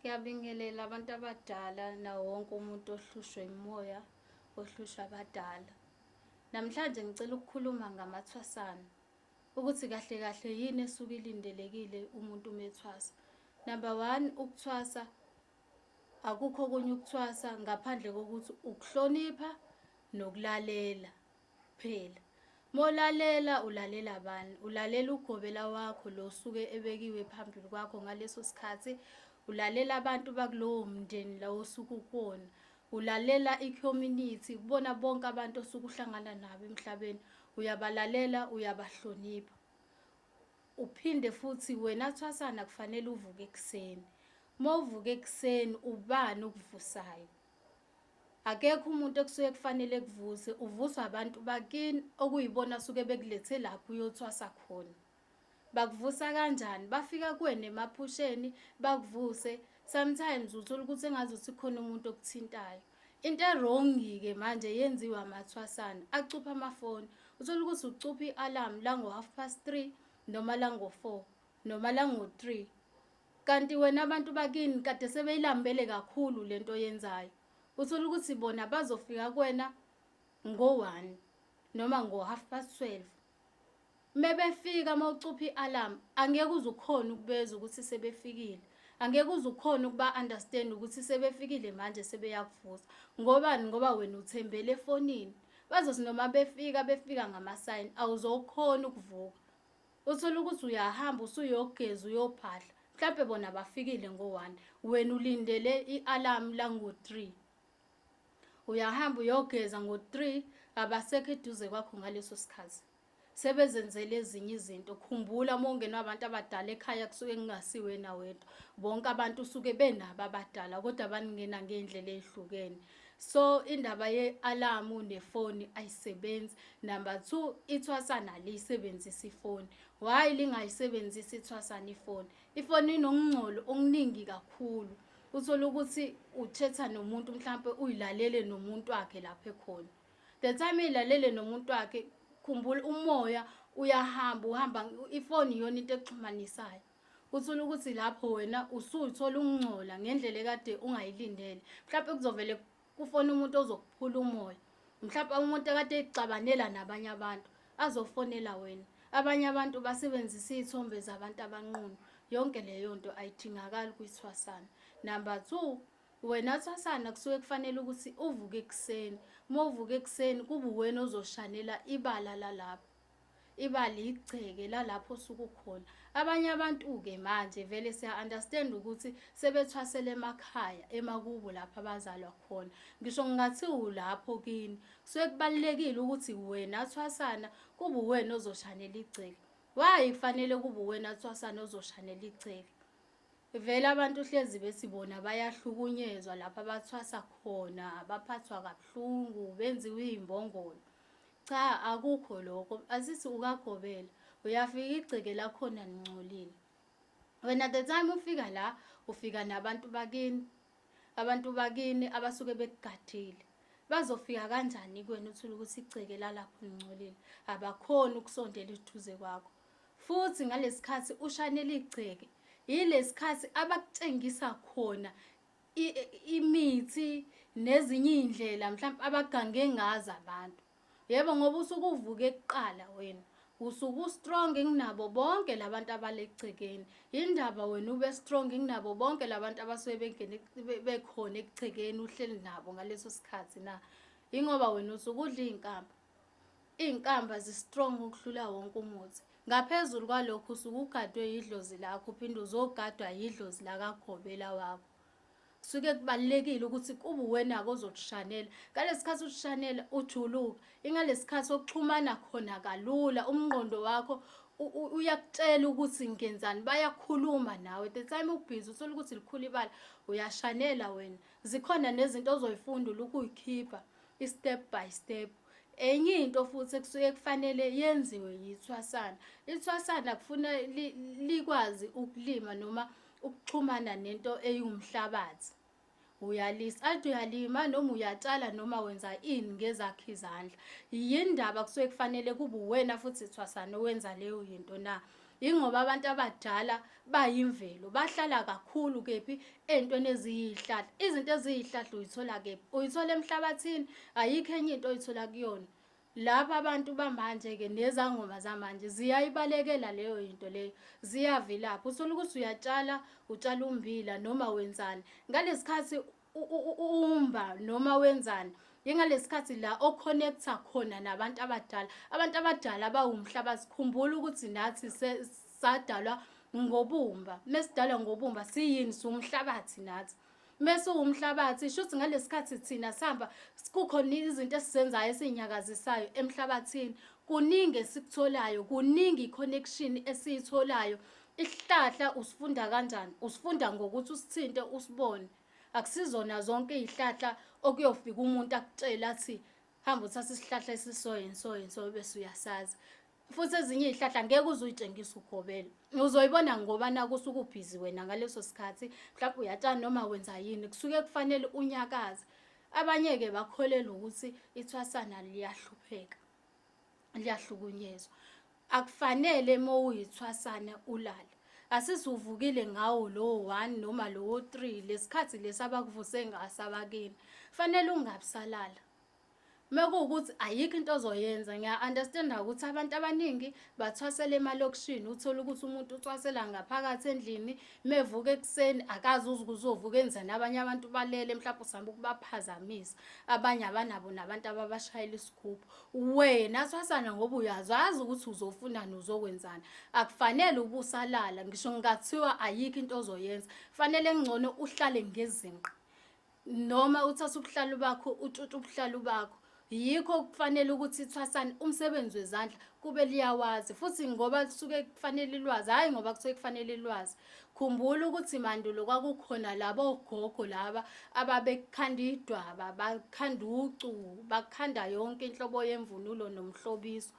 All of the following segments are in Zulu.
Ngiyabingelela abantu abadala nawo wonke umuntu ohlushwa imimoya, ohlushwa abadala. Namhlanje ngicela ukukhuluma ngamathwasana, ukuthi kahle kahle yini esuke ilindelekile umuntu uma ethwasa. Number one, ukuthwasa akukho okunye ukuthwasa ngaphandle kokuthi ukuhlonipha nokulalela. Kuphela. Molalela ulalela bani? Ulalela ugobela wakho lo osuke ebekiwe phambili kwakho ngaleso sikhathi. Ulalela abantu bakulowo mndeni la osuke ukuwona. Ulalela i-community, kubona bonke abantu osuke uhlangana nabo emhlabeni. Uyabalalela, uyabahlonipha. Uphinde futhi wena thwasana kufanele uvuke ekuseni. Uma uvuka ekuseni ubani okuvusayo? Akekho umuntu ekusuke kufanele ekuvuse, uvuswa abantu bakini okuyibona suke bekulethe lapho uyothwasa khona. Bakuvusa kanjani? Bafika kuwena emaphusheni bakuvuse. Sometimes uthola ukuthi engazuthi khona umuntu okuthintayo. Into e-wrong-ke manje yenziwa amathwasana acupha amafoni. Uthola ukuthi ucupha i-alarm lango-half past three noma lango-four noma lango-three. Kanti wena abantu bakini kade sebeyilambele kakhulu lento oyenzayo. Uthole ukuthi bona bazofika kuwena ngo-one noma ngo-half past 12. Mebefika uma ucupha i-alarm angeke uze ukhone ukubezwa ukuthi sebefikile. Angeke uze ukhone ukuba understand ukuthi sebefikile manje sebeyakuvusa. Ngobani? Ngoba wena uthembele efonini. Bazothi noma befika befika ngama-sign awuzokhona ukuvuka. Uthole ukuthi uyahamba usuyogeza uyophahla. Mhlampe bona bafikile ngo-one, wena ulindele i-alarm lango-three. Uyahamba uyogeza ngo-three, abasekho eduze kwakho ngaleso sikhathi. Sebezenzele ezinye izinto. Khumbula uma ungenwa abantu abadala ekhaya kusuke kungasi wena wedwa. Bonke abantu usuke benabo abadala kodwa baningena ngey'ndlela ey'hlukene. So indaba ye-alamu nefoni ayisebenzi. Number two, ithwasana aliyisebenzisi ifoni. Why lingayisebenzisi ithwasana ifoni? Ifoni inokungcola okuningi kakhulu. Uthole ukuthi uthetha nomuntu mhlampe uyilalele nomuntu wakhe lapho ekhona. The time eyilalele nomuntu wakhe, khumbula umoya uyahamba uhamba ifoni iyona into ekuxhumanisayo. Uthole ukuthi lapho wena usuthola ukungcola ngendlela ekade ungayilindele. Mhlawumpe kuzovele kufone umuntu ozokuphula umoya. Mhlawumpe umuntu ekade exabanela nabanye abantu azofonela wena. Abanye abantu basebenzisa iy'thombe zabantu abanqunu. Yonke leyo nto ayidingakali kwithwasana. Number two, wena thwasana kusuke kufanele ukuthi uvuke ekuseni. Uma uvuka ekuseni kube uwena ozoshanela ibala lalapho. Iba ligceke lalapho osuke ukhona. Abanye abantu-ke manje vele siya-understand ukuthi sebethwasele emakhaya, emakubo lapho abazalwa khona. Ngisho kungathiwa ulapho kini, kusuke kubalulekile ukuthi wena thwasana kube uwena ozoshanela igceke. Why kufanele kube uwena thwasana ozoshanela igceke? Vele abantu hlezi bethi bona bayahlukunyezwa lapho abathwasa khona, baphathwa kabuhlungu, benziwa iy'mbongolo. Cha akukho lokho, asithi ukagobela, uyafika igceke lakhona lingcolile. Wena the time ufika la, ufika nabantu bakini, abantu bakini abasuke bekugadile. Bazofika kanjani kuwena uthole ukuthi igceke lalapho lingcolile? Abakhoni ukusondela eduze kwakho. Futhi ngalesikhathi ushanela igceke, yilesikhathi abakutshengisa khona imithi nezinye iy'ndlela mhlawumpe abagange ngazo abantu. Yebo ngoba usuke uvuke kuqala wena, usuke u-strong kunabo bonke labantu abale egcekeni. Yindaba wena ube strong kunabo bonke labantu abasuke bengene bekhona ekugcekeni uhleli nabo ngaleso sikhathi na? Yingoba wena usuke udla iy'nkamba. Iy'nkamba zi-strong ukudlula wonke umuthi. Ngaphezulu kwalokho usuke ugadwe yidlozi lakho uphinde uzogadwa yidlozi lakagobela wakho. Kusuke kubalulekile ukuthi kube uwena-ke ozokushanela. Ngalesi sikhathi ushanela ujuluka, ingalesi sikhathi okuxhumana khona kalula, umqondo wakho uyakutshela ukuthi ngenzani, bayakhuluma nawe. The time ubhizi uthole ukuthi likhulu ibala, uyashanela wena. Zikhona nezinto ozoyifunda ulokhu uyikhipha i-step by step. Enye into futhi ekusuke kufanele yenziwe yithwasana. Ithwasana kufuna likwazi ukulima noma ukuxhumana nento eyiwumhlabathi. Uyalisa, athi uyalima noma uyatshala noma wenza ini ngezakho izandla. Yindaba kusuke kufanele kube uwena futhi thwasana owenza leyo yinto na? Yingoba abantu abadala bayimvelo, bahlala kakhulu kephi ey'ntweni eziyihlahla. Izinto eziyihlahla uyithola kephi? Uyithola emhlabathini, ayikho enye into oyithola kuyona. Laba abantu bamanje-ke nezangoma zamanje ziyayibalekela leyo yinto leyo, ziyavilapha. Uthole ukuthi uyatshala, utshala ummbila noma wenzani. Ngalesi khathi umba noma wenzani, yingalesi khathi la o-connect-a khona nabantu abadala. Abantu abadala bawumhlabathi, khumbula ukuthi nathi sadalwa ngobumba. Mesidalwa ngobumba siyini? Siwumhlabathi nathi. Mese uwumhlabathi, shuthi ngalesi khathi thina sihamba kukhona izinto esizenzayo esiyinyakazisayo emhlabathini. Kuningi esikutholayo, kuningi i-connection esiyitholayo. Isihlahla usifunda kanjani? Usifunda ngokuthi usithinte usibone. Akusizona zonke iy'hlahla okuyofika umuntu akutshele athi hamba uthathe isihlahla esiso and so and so bese uyasazi. Futhi ezinye iy'hlahla ngeke uze uy'tshengise ugobela. Uzoyibona ngoba naku usuke ubhizi wena ngaleso sikhathi, mhlawumbe uyatshala noma wenza yini, kusuke kufanele unyakaze. Abanye-ke bakholelwa ukuthi ithwasana liyahlupheka, liyahlukunyezwa. Akufanele uma uyithwasana ulale. Asithi uvukile ngawo lowo 1 noma lowo 3 lesikhathi lesi abakuvuse ngaso abakini. Fanele ungabisalala. Mekuwukuthi ayikho into ozoyenza, ngiya-understand-a ukuthi abantu abaningi bathwasela emalokishini, uthole ukuthi umuntu uthwasela ngaphakathi endlini, mevuka ekuseni akazi uzovuka enzani, abanye abantu balele mhlawumbe usaba ukubaphazamisa, abanye abanabo nabantu ababashayela isigubhu. Wena thwasana ngoba uyazazi ukuthi uzofunani uzokwenzani. Akufanele ube usalala, ngisho kungathiwa ayikho into ozoyenza, fanele kungcono uhlale ngezinqa. Noma uthathe ubuhlalu bakho utshuntshe ubuhlalu bakho. Yikho kufanele ukuthi ithwasane umsebenzi wezandla kube liyawazi futhi ngoba kusuke kufanele ilwazi, hhayi ngoba kusuke kufanele ilwazi. Khumbula ukuthi mandulo kwakukhona labo gogo laba ababekhanda idwaba, bakhanda ucu, bakhanda yonke inhlobo yemvunulo nomhlobiso.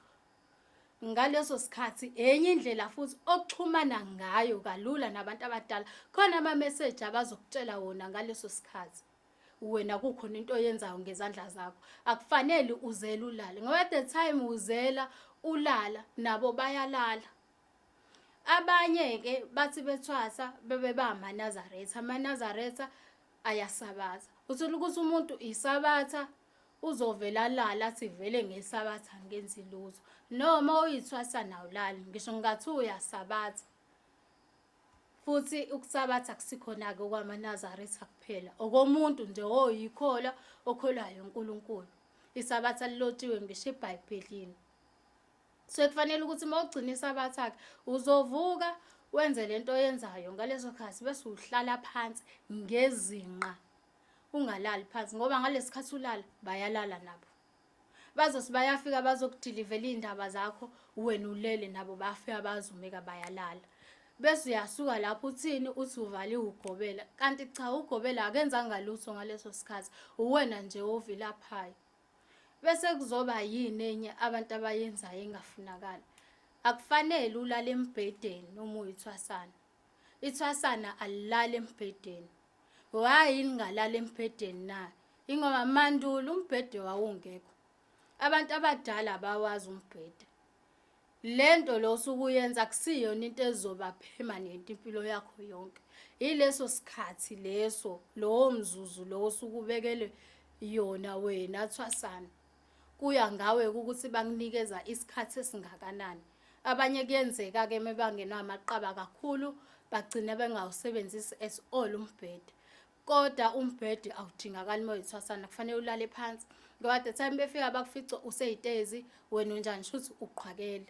Ngaleso sikhathi enye indlela futhi oxhumana ngayo kalula nabantu abadala, khona ama-message abazokutshela wona ngaleso sikhathi. Wena kukhona into oyenzayo ngezandla zakho, akufanele uzele ulale ngoba at the time uzela ulala nabo bayalala. Abanye-ke bathi bethwasa bebe bamaNazaretha, amaNazaretha ayasabatha. Uthole ukuthi umuntu isabatha uzovele alale athi vele ngesabatha angenzi lutho. Noma uyithwasa nawulali ngisho kungathiwa uyasabatha. Futhi ukusabatha akusikhona-ke okwamaNazaretha kuphela, okomuntu nje oyikholwa okholwayo uNkulunkulu. Isabatha lilotshiwe ngisho eBhayibhelini. Sekufanele ukuthi uma ugcina isabatha-ke uzovuka wenze lento oyenzayo ngaleso khathi bese uhlala phansi ngezinqa, ungalali phansi ngoba ngalesi khathi ulala bayalala nabo. Bazothi bayafika bazokudilivela iy'ndaba zakho wena ulele nabo bayafika bazumeka bayalala. Bese uyasuka lapho uthini uthi uvaliwe ugobela kanti cha ugobela akenzanga lutho ngaleso sikhathi uwena nje ovilaphayo. Bese kuzoba yini enye abantu abayenzayo engafunakali? Akufanele ulale embhedeni uma uyithwasana. Ithwasana alilali embhedeni. Why lingalali embhedeni na? Ingoba mandulo umbhede wawungekho. Abantu abadala abawazi umbhede. Lento lo osuke uyenza akusiyona into ezoba permanent impilo yakho yonke. Yileso sikhathi leso, lowo mzuzu lo osuke ubekelwe yona wena thwasana. Kuya ngawe ukuthi bakunikeza isikhathi esingakanani. Abanye kuyenzeka-ke mebangenwa amaqaba kakhulu bagcine bengawusebenzisi at all umbhede. Kodwa umbhede awudingakali uma uyithwasana, kufanele ulale phansi ngoba the time befika bakufice useyitezi wena unjani, shuthi uqhwakele.